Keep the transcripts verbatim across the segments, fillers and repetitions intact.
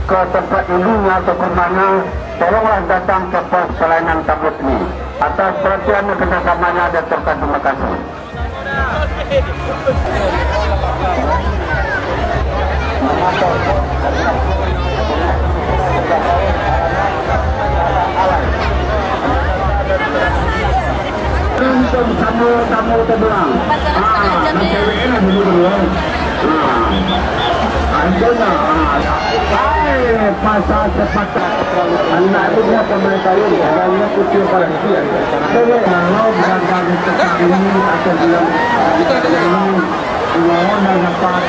ke tempat dulunya atau ke mana, tolonglah datang ke pos pelayanan Tambun Tinggi. Atas perhatian dan kerjasamanya, diaturkan terima kasih. Untuak samo-samo tapulang. Ah, nan cewek enak dulu dulu. Ah. Anjona, ah. Ai, pasal sepatah. Anak itu dia pemain kawin, adanya kucing perhatian. Cewek kalau berada di tempat ini atau bilang ini, semua orang dapat.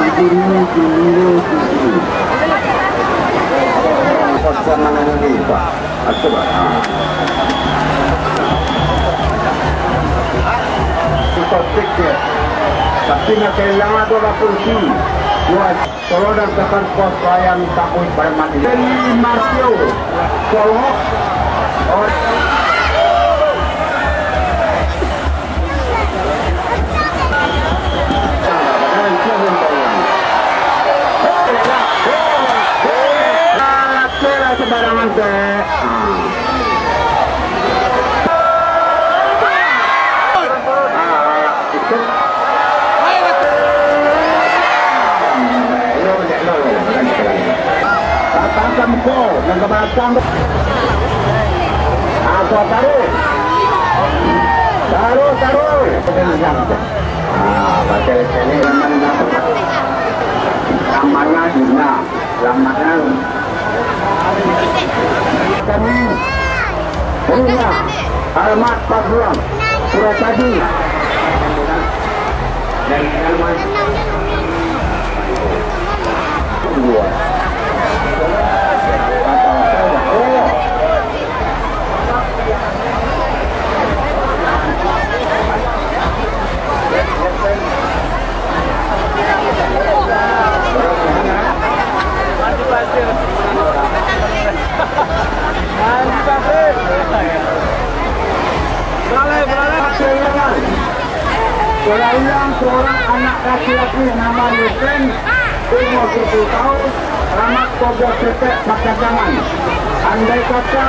Di sini, di sini, di sini. Pasal mana ini, Pak? Asuh, ah. Tapi nak kehilangan tu lah kunci. Buat tolong dan tekan pos pelayan takut pada mati. Jadi Martio, tolong. Oh. Sembarangan tu. Tatangkam ko, nan ka balakang tu. Ah, taruih. Taruih, taruih. Ah, pakai sini. Namanya Dina. Selamat malam. Kami punya alamat Paguang Purwatadi. Dari alamat dua. Berlayang seorang anak laki-laki nama Yesen, umur tujuh tahun, alamat Toboh Cetek, Pakadangan. Andai kata